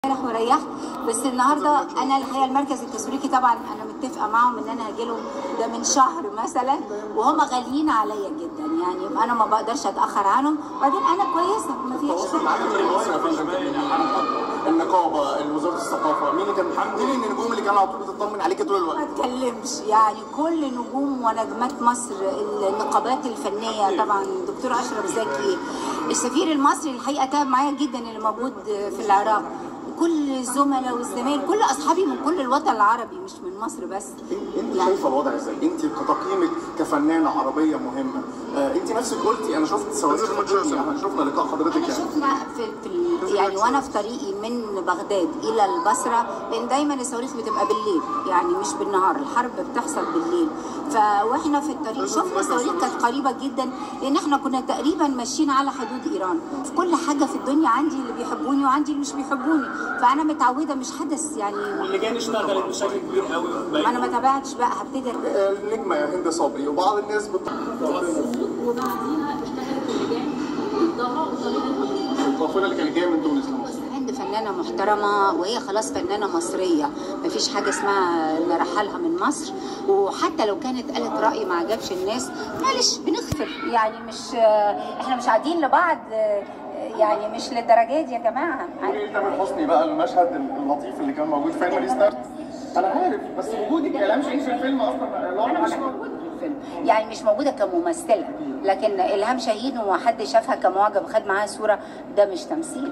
امبارح وريحت، بس النهارده انا الحقيقة المركز التسويقي طبعا انا متفقه معاهم ان انا هاجي لهم ده من شهر مثلا، وهم غاليين عليا جدا، يعني انا ما بقدرش اتاخر عنهم. وبعدين انا كويسة ما فيش. النقابة، وزارة الثقافة، مين اللي كان، مين النجوم اللي كانوا على طول بتطمن عليك طول الوقت؟ ما اتكلمش، يعني كل نجوم ونجمات مصر، النقابات الفنية طبعا دكتور اشرف زكي، السفير المصري الحقيقة تعب معايا جدا اللي موجود في العراق، كل الزملاء والزمايل، كل اصحابي من كل الوطن العربي مش من مصر بس. انت يعني شايفه الوضع ازاي؟ انت كتقييمك كفنانه عربية مهمة، انت نفسك قلتي انا شفت صواريخ، احنا شفنا لقاء حضرتك، يعني شفنا في يعني وانا في طريقي من بغداد الى البصرة، لان دايما الصواريخ بتبقى بالليل يعني مش بالنهار، الحرب بتحصل بالليل، فواحنا في الطريق شفنا صواريخ كانت قريبه جدا، لان احنا كنا تقريبا ماشيين على حدود ايران. في كل حاجة في الدنيا عندي اللي بيحبوني وعندي اللي مش بيحبوني، فانا متعوده، مش حدث يعني. واللجان اشتغلت بشكل كبير قوي. انا ما تابعتش بقى، هبتدي. النجمة يا هند صبري وبعض الناس وبعديها اشتغلت اللجان ضدها وطريقه القافلة اللي كانت جاية من تونس لمصر. هند فنانة محترمه، وهي خلاص فنانة مصرية، مفيش حاجة اسمها نرحلها من مصر، وحتى لو كانت قالت راي ما عجبش الناس معلش بنغفر، يعني مش احنا مش قاعدين لبعض، يعني مش للدرجة دي يا جماعة. قولي تامر حسني بقى المشهد اللطيف اللي كان موجود في فيلم ريستارت. انا عارف، بس وجودك كلام شيء في الفيلم اصلا. انا مش موجودة في الفيلم، يعني مش موجودة كممثله، لكن الهام شاهين وحد شافها كمعجب خد معاها صوره، ده مش تمثيل.